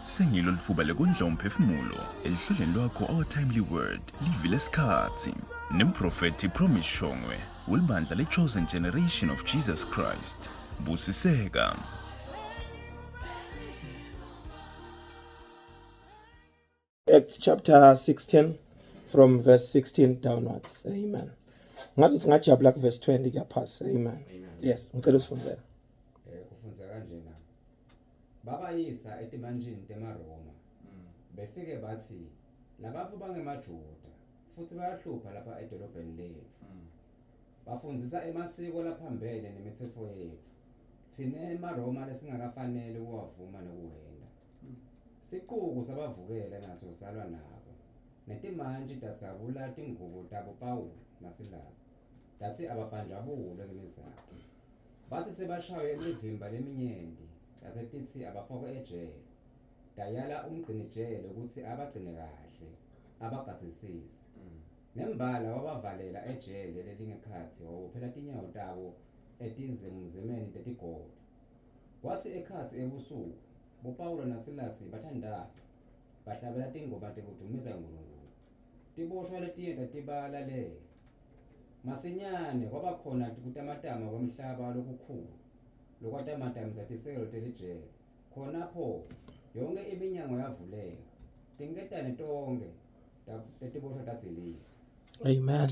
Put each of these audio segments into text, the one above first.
Sengilo litfuba lekondla umphefumulo elihlelweni lwakho Our Timely Word, livi lesikhatsi. Nemprofethi Promise Shongwe welibandla le-Chosen Generation of Jesus Christ. Busiseka. Acts chapter 16 from verse 16 downwards. Amen. Ngathi singajabula ku verse 20 kuyaphasa. Amen. Yes, ngicela usifundzele. Eh kufundzeka kanjena. Babayisa etimantjini temaRoma. Befike batsi labantfu bangemaJuda futsi bayahlupha lapha edolobheni letfu. Bafundzisa emasiko laphambene nemitsetfo yetfu. Tsine emaRoma lesingakafaneli kuwavuma nekuwenta. Sicuku sabavukela naso salwa nabo. Netimantji tadzabula tingubo tabo Pawula naSilasi, tatsi ababhanjabulwe ngemizaca. Batsi sebashaywe imivimba leminyenti, tase titsi abafakwe ejele. Tayala umgcinijele kutsi abagcine kahle, abagadzisise. Nembala wabavalela ejele lelingekhatsi wabophela tinyawo tabo etizimzimeni tetigodvo. Kwatsi ekhatsi ebusuku, boPawula naSilasi bathandaza, bahlabela tingoma tekudvumisa Nkulunkulu. Tiboshwa letinye tatibalalela. Masinyane kwaba khona kutamatama kwemhlaba lokukhulu lokwatamatamisa tisekelo telijele. Khonapho yonkhe iminyango yavuleka, tinketane tonkhe tetiboshwa tadzilika. Amen.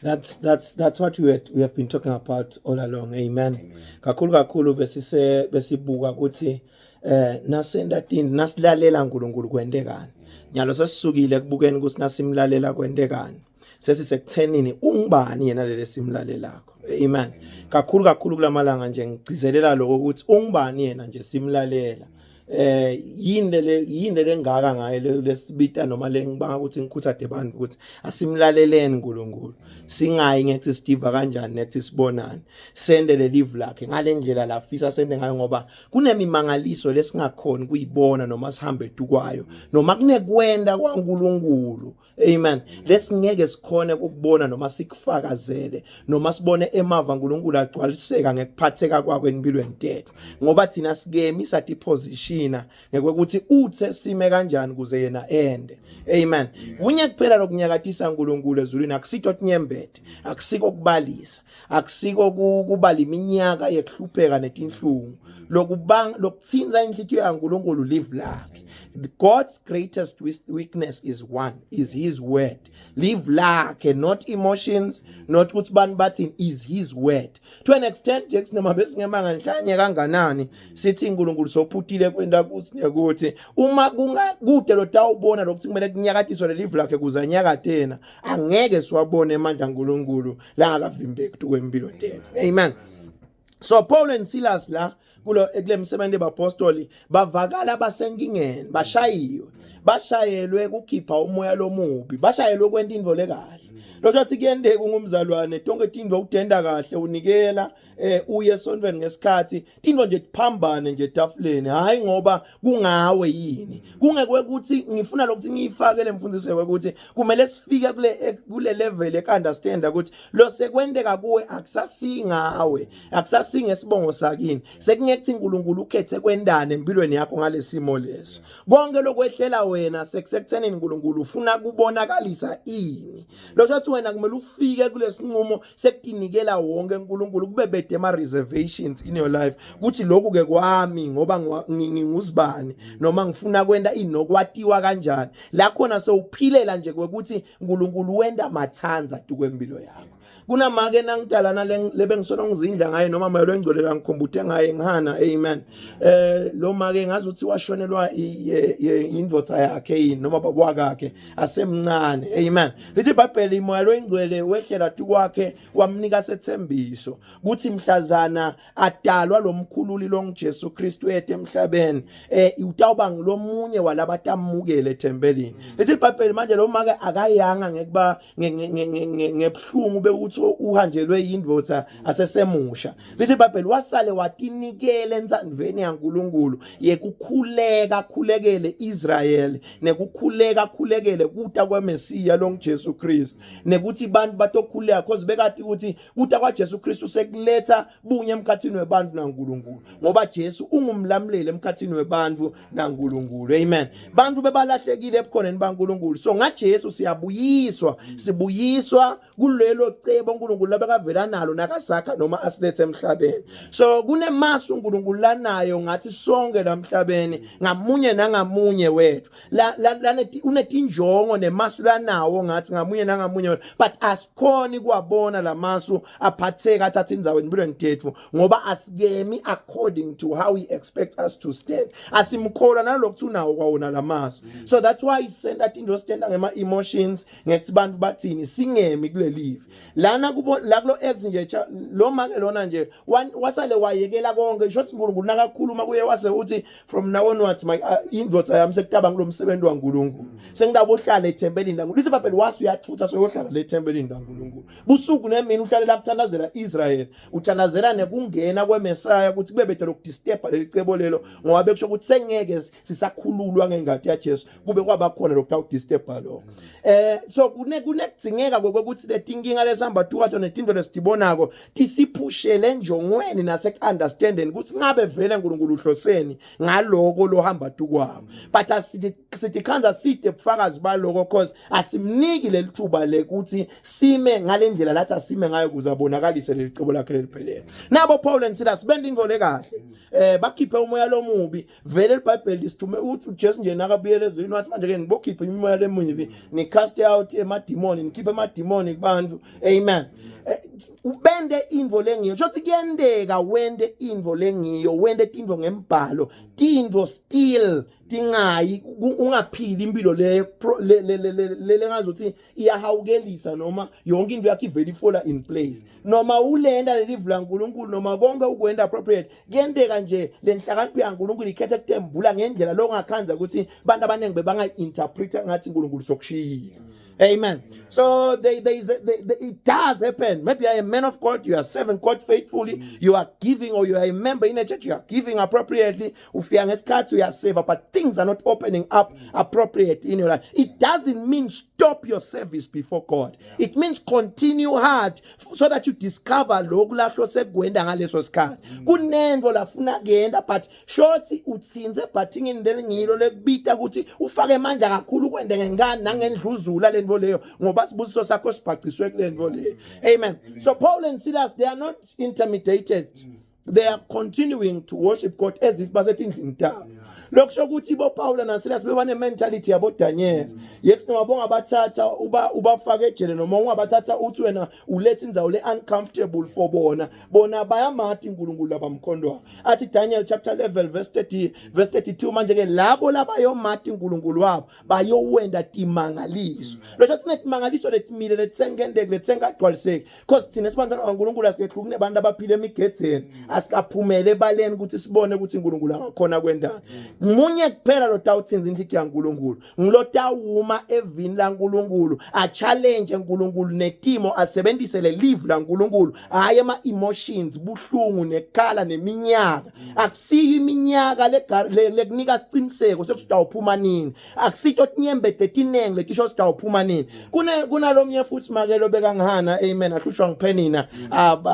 That's that's that's what we had, we have been talking about all along. Amen. Kakhulu kakhulu besise besibuka ukuthi eh nasenda tini nasilalela uNkulunkulu kwentekani. Nyalo sesisukile kubukeni ukuthi nasimlalela kwentekani. Sesisekuthenini ungubani yena lele simlalelako. Amen. Kakhulu kakhulu kulamalanga nje ngigcizelela lokho ukuthi ungubani yena nje simlalela. Eh yini le yini lengaka ngaye lesibita noma lengibanga ukuthi ngikhuthathe abantu ukuthi asimlaleleni uNkulunkulu singayi ngethi sitiva kanjani nethi sibonani sende lelive lakhe ngalendlela lafisa sende ngayo ngoba kunemimangaliso lesingakhoni kuyibona noma sihambe tukwayo noma kunekwenda kwaNkulunkulu. Amen. Lesingeke sikhone ukubona noma sikufakazele noma sibone emava uNkulunkulu agcwaliseka ngekuphatheka kwakho empilweni tethu. Ngoba thina sikemi sathi positiona ngekwekuthi uthe sime kanjani kuze yena ende. Amen. Kunye kuphela lokunyakatisa uNkulunkulu ezulwini akusito tinyembete, akusiko kubalisa, akusiko kubala iminyaka yekuhlupheka netinhlungu. Lokubanga lokuthinza inhlitiyo yaNkulunkulu live lakhe. God's greatest weakness is one, is his word. Live lakhe, not emotions, not ukuthi bantu bathi is his word. To an extent Jax noma besingemanga nhlanye kanganani sithi uNkulunkulu sophutile kwenda kuthi nekuthi uma kungakude lotawubona lokuthi kumele kunyakatiswe lelive lakhe kuze anyakatena angeke siwabone amandla kaNkulunkulu langakavimbeki kwempilo tethu. Amen. So Paul and Silas la kulo kule msebenzi bapostoli bavakala basenkingeni bashayiwe bashayelwe kukhipha umoya lomubi bashayelwe kwenta intfo lekahle losho athi kuyenteka ungumzalwane tonke tintfo utenda kahle unikela eh uye esontweni ngesikhathi tintfo nje tiphambane nje etafuleni hayi ngoba kungawe yini kungekwe ukuthi ngifuna lokuthi ngiyifake lemfundiso yokuthi kumele sifike kule kule level ek understand ukuthi lo sekwenteka kuwe akusasingawe akusasinge isibongo sakini sekungekuthi uNkulunkulu ukhethe kwendane empilweni yakho ngalesimo leso konke lokwehlela wena sekusekuthenini uNkulunkulu ufuna kubonakalisa ini losho ukuthi wena kumele ufike kulesinqumo sekutinikela wonke uNkulunkulu kube bede ama reservations in your life kuthi lokhu ke kwami ngoba nginguzibani noma ngifuna kwenta inokwatiwa kanjani la khona sewuphilela nje kwekuthi uNkulunkulu wenda mathanza tukwempilo yakho kunamake nangidalana lebengisona ngizindla ngaye noma moya lwengcwele la ngikhumbute ngaye ngihana amen eh lo make ngazi ukuthi washonelwa indvodza yakhe yini noma baba wakhe asemncane amen lithi iBhayibheli moya lwengcwele wehlela tukwakhe wamnika sethembiso kuthi mhlazana adalwa lomkhululi longuJesu Kristu ethe emhlabeni eh utawuba ngilomunye walabatamukele ethempelini lithi iBhayibheli manje lo make akayanga ngekuba ngebuhlungu bekuthi ukuthi uhanjelwe yindvodza asesemusha. Lithi iBhayibheli wasale watinikela entsandvweni yaNkulunkulu yekukhuleka khulekele Israel nekukhuleka khulekele kuta kwaMesiya longuJesu Kristu nekuthi bantu batokhuleka cause bekati ukuthi kuta kwaJesu Kristu sekuletha bunye emkhathini webantu naNkulunkulu ngoba Jesu ungumlamuleli emkhathini webantu naNkulunkulu. Amen. Bantu bebalahlekile ebukhoneni baNkulunkulu. So ngaJesu siyabuyiswa, sibuyiswa kulelo cebo uNkulunkulu labekavela nalo nakasakha noma asilethe emhlabeni. So kunemasu uNkulunkulu lanayo ngathi sonke lamhlabeni ngamunye nangamunye wethu. La la unetinjongo nemasu lanawo ngathi ngamunye nangamunye wethu. But asikhoni kuwabona lamasu aphatheka athatha indzawo empilweni tethu ngoba asikemi according to how he expects us to stand. Asimkholwa nalokuthi unawo kwawona lamasu. So that's why he sent that into stand ngema emotions ngekuthi bantu bathini singemi kulelive lana kubo la kulo ex nje lo make lona nje wasale wayekela konke sho uNkulunkulu nakakhuluma kuye wase uthi from now onwards my indoda yami sekutaba ngilomsebenzi waNkulunkulu sengidaba ohlala ethempelini laNkulunkulu lithi iBhayibheli wase uyathutha soyohlala le thempelini laNkulunkulu busuku nemini uhlalela kuthandazela Israel uthandazela nekungena kweMesaya ukuthi kube bede lokudisturba leli cebo lelo ngoba bekusho ukuthi sengeke sisakhululwa ngengadi yaJesu kube kwaba khona lokhu awudisturba lo. So kunekudingeka kokuthi letinkinga lesihamba tukato netinto lesitibonako tisiphushele enjongweni nase understanding ukuthi ngabe vele uNkulunkulu uhloseni ngaloko lohamba tukwabo. But asithi sithi side bufakazi baloko cause asimniki lelithuba lekuthi sime ngalendlela lathi asime ngayo kuze abonakalise leli cebo lakhe leliphelele. Nabo Paul and Silas benda into lekahle. Bakhiphe umoya lomubi vele iBhayibheli lisithume uthi uJesu nje nakabuyela ezulwini wathi manje ke nibokhiphe imimoya lemibi ni cast out emadimoni nikhiphe emadimoni kubantu. Amen. Ubende intfo lengiyo shothi kuyenteka wende intfo lengiyo wende tintfo ngembhalo tintfo still tingayi ungaphili impilo le le lengazuthi iyahawukelisa noma yonke into yakho ivele ifola in place noma ulenda lelivu laNkulunkulu noma konke ukwenda appropriate kuyenteka nje lenhlakanipho yaNkulunkulu ikhetha kutembula ngendlela lokungakhanza ukuthi abantu abaningi bebangayi-interpreta ngathi uNkulunkulu sokushiyile. Amen. So they, they, they, they, it does happen. Maybe you are a man of God, you are serving God faithfully, you are giving, or you are a member in a church, you are giving appropriately. Ufika ngesikhathi uyaseva, but things are not opening up appropriate in your life. It doesn't mean stop your service before God. It means continue hard so that you discover lokhu lahlo sekwenda ngaleso sikhathi. Kunento lafuna kuyenda but shothi uthinze bhathingini lelingilo lekubita ukuthi ufake amandla kakhulu kwende ngengane nangendluzula lento leyo ngoba sibusiso sakho sibhaciswe kulento leyo. Amen. So Paul and Silas, they are not intimidated. They are continuing to worship God as if basetindlini tabo. Lokusho ukuthi bo Paul na Silas bebane mentality yabo Daniel. Yes noma bongabathatha uba ubafake ejele noma ungabathatha uthi wena uletha indzawo le uncomfortable for bona. Bona bayamati uNkulunkulu labamkhondwa. Athi Daniel chapter 11 verse 30 verse 32 manje ke labo labayomati uNkulunkulu wabo bayowenda timangaliso. Lokho sinetimangaliso letimile letsengendeke letsengagcwaliseki. Cause thina sibantwana kaNkulunkulu asikehluki kunebantu abaphila emigedzeni asikaphumele ebaleni ukuthi sibone ukuthi uNkulunkulu angakhona kwendani. Munye kuphela lo tawuthinza inhliziyo yaNkulunkulu ngilotawuma evini laNkulunkulu a challenge uNkulunkulu netimo asebenzise le live laNkulunkulu hayi ama emotions buhlungu nekhala neminyaka. Akusiyo iminyaka lekunika siciniseko sekuthi utawuphuma nini, akusito tinyembete tinengi letisho sitawuphuma nini. Kunalomnye futhi makelo bekangihana, amen, ahlushwa ngiphenina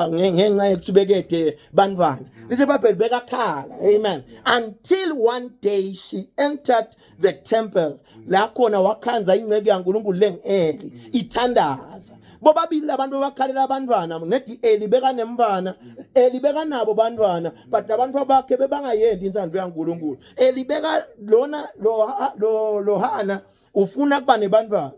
ngenxa yokuthi bekede bantwana. Lithi iBhayibheli bekakhala, amen, until one day she entered the temple la khona wakhanza ingceku yaNkulunkulu lengu-Eli ithandaza. Bobabili labantu bebakhalela abantwana nedi Eli bekanemntwana, Eli bekanabo bantwana, but labantwana bakhe bebangayendi insando yaNkulunkulu. Eli beka lona lo Hana ufuna kuba nebantwana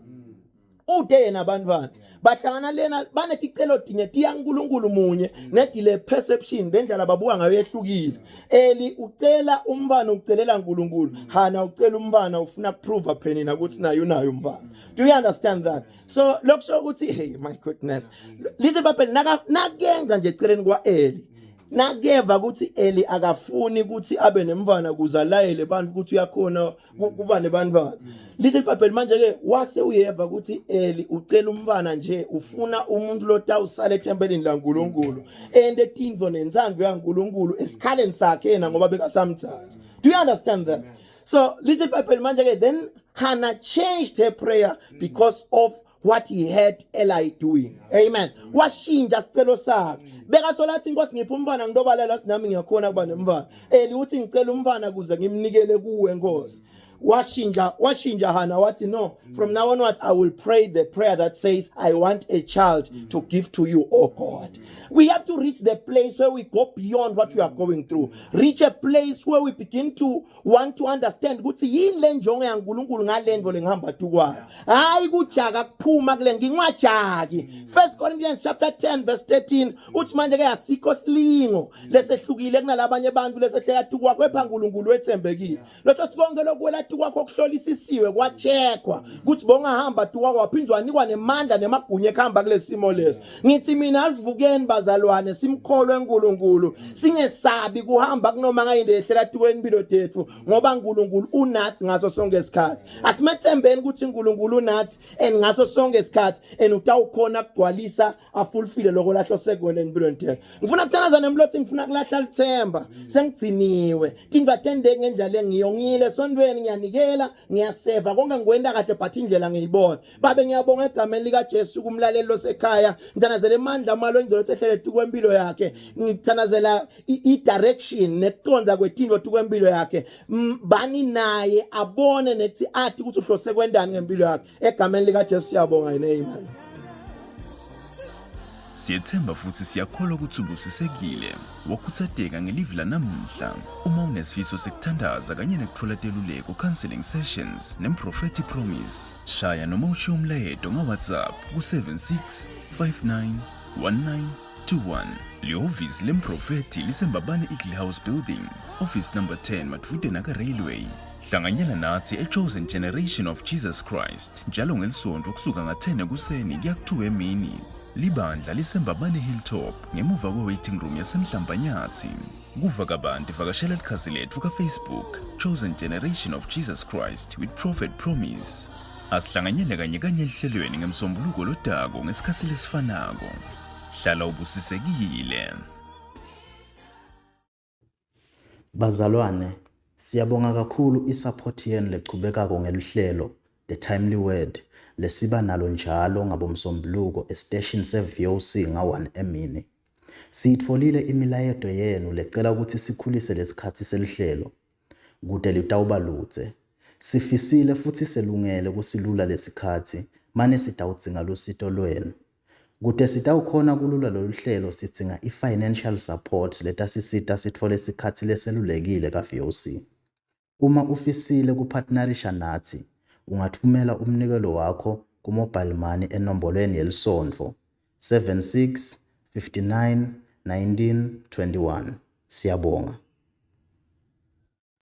ude yena abantwana bahlangana lena baneticelo tinye tiyaNkulunkulu munye nedi le perception lendlela babuka ngayo yehlukile. Eli ucela umntwana ucelela uNkulunkulu, Hana ucela umntwana ufuna kuprove phenina ukuthi naye unayo umntwana. Do you understand that? So lokusho ukuthi hey my goodness, lithi iBhayibheli nakenza nje eceleni kwaEli. Nakeva ukuthi Eli akafuni ukuthi abe nemfana kuze alayele abantu ukuthi uyakhona kuba nebantwana. Lithi iBhayibheli manje ke wase uyeva ukuthi Eli ucela umfana nje, ufuna umuntu lotawusala ethempelini laNkulunkulu, ente tintfo nentsandvo yaNkulunkulu esikhaleni sakhe yena ngoba bekasamdzala. Do you understand that? So lithi iBhayibheli manje ke, then Hannah changed her prayer because of what he had Eli doing. Amen. Washintsha sicelo sakhe. Bekasola athi, "Inkosi, ngipha umfana ngitobalela sinami ngiyakhona kuba nemfana." Eli uthi, "Ngicela umfana kuze ngimnikele kuwe, Nkosi." Washintsha Hana wathi, "No, from now onwards I will pray the prayer that says I want a child to give to you, oh God." We have to reach the place where we go beyond what we are going through. Reach a place where we begin to want to understand ukuthi yini le njongo yaNkulunkulu ngalento lengihamba tukwayo. Hayi kujaka kuphuma kule, ngingwajaki. 1 Corinthians chapter 10 verse 13 uthi manje ke asikho silingo lesehlukile kunalabanye abantu lesehlela tukwakho, epha uNkulunkulu wethembekile. Lotho ukuthi konke lokuwela tukwakho kuhlolisisiwe, kwacheckwa ukuthi bongahamba tukwakho, waphindwa wanikwa nemandla nemagunya ekuhamba kulesimo leso. Ngithi mina asivukeni bazalwane, simkholwe uNkulunkulu, singesabi kuhamba kunoma ngayinde yehlela tukweni impilo tethu, ngoba uNkulunkulu unathi ngaso sonke isikhathi. Asimethembeni ukuthi uNkulunkulu unathi and ngaso sonke isikhathi, and utawukhona kugcwalisa, afulfill lokho lahlose kona empilweni tethu. Ngifuna kuthandaza nemlothi, ngifuna kulahla lithemba, sengigciniwe, tindlu atendeke ngendlela engiyo, ngiyile esontweni, ngiyanikela, ngiyaseva, konke ngikwenta kahle, but indlela ngiyibona. Babe, ngiyabonga egameni likaJesu kumlaleli losekhaya. Ngithandazela emandla amalo engcwele ehlele tukwempilo yakhe. Ngithandazela i-direction nekuconza kwetintfo tukwempilo yakhe. Bani naye, abone nethi athi ukuthi uhlose kwendani ngempilo yakhe. Egameni likaJesu siyabonga, amen. Siyethemba futhi siyakholwa ukuthi ubusisekile, wakhutsateka ngelivi lanamuhla. Uma unesifiso sekuthandaza kanye nekutfola teluleko, counseling sessions nemprofethi Promise, shaya noma ushiye umlayeto nga-WhatsApp ku-76 59 19 21. Lihhovisi lemprofethi liseMbabane Eagle House Building, office number 10, madvute naka-Railway. Hlanganyela nathi e-Chosen Generation of Jesus Christ njalo ngelisonto kusuka nga-10 ekuseni kuya ku-2 emini. Libandla liseMbabane Hilltop, ngemuva kwe-waiting room yaseMhlambanyathi. Kuva kabanti, vakashela likhasi lethu ka-Facebook, Chosen Generation of Jesus Christ with Prophet Promise. Asihlanganyele kanye kanye elihlelweni ngemsombuluko lodako ngesikhathi lesifanako. Hlala ubusisekile. Bazalwane, siyabonga kakhulu isupport yenu lechubekako ngeluhlelo The Timely Word lesiba nalo njalo ngabomsombuluko esiteshini se-VOC nga-1 emini. Siyitfolile imilayeto yenu lecela ukuthi sikhulise lesikhatsi seluhlelo kute litawuba ludze. Sifisile futsi selungele kusilula lesikhatsi, mane sitawudzinga lusito lwenu. Kute sitawukhona kulula lolu hlelo, sidzinga i-financial support letasisita sitfole sikhatsi leselulekile ka-VOC. Uma ufisile kuphatnarisha natsi, ungatfumela umnikelo wakho ku-mobile money enombolweni yelisontfo 76 59 19 21. Siyabonga.